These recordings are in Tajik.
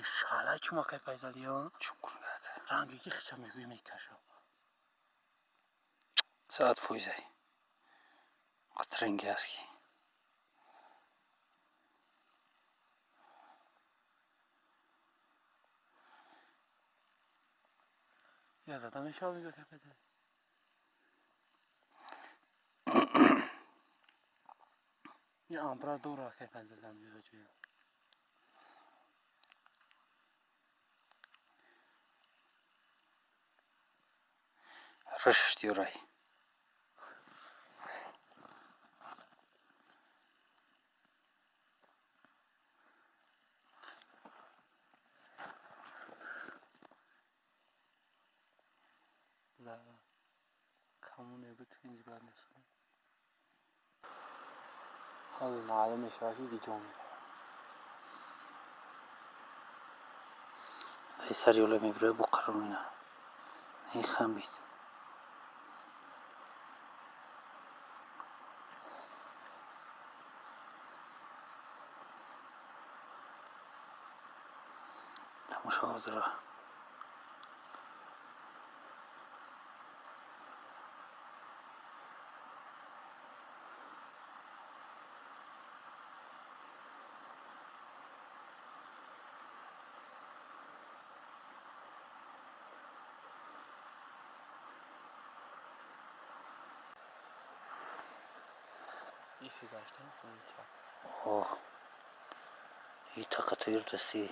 Шалай чумакай Файзали, а? Чум кунад. Ранги ки хича мегӯй мекаша. 100%. Қатранги аст ки. Я зада мешава мегӯ кай Файзали. Я амбра дора кай Файзали ам ҷоя. Рышт юрай. Да, кому-нибудь тинҷ бад мешавад. Ҳоло маълум мешавад, ки гиҷо меравад. Ай сари ёла мебирояд бо қарор мена. Ин хамбид. Тамошо дора. Иси гаштан сӯи чап. Оҳ. И такатуир дасти.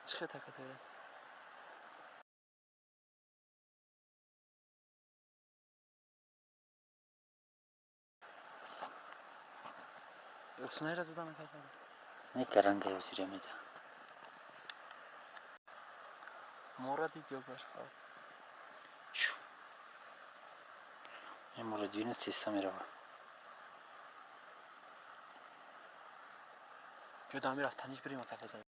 Чӣ хел такатуир? Сунайра зада накарда. Не каранга ёзира меда. Мора дид ё башқа? Чу. Мора дина теста мерава. Биё дами рафтаниш бирем кафе.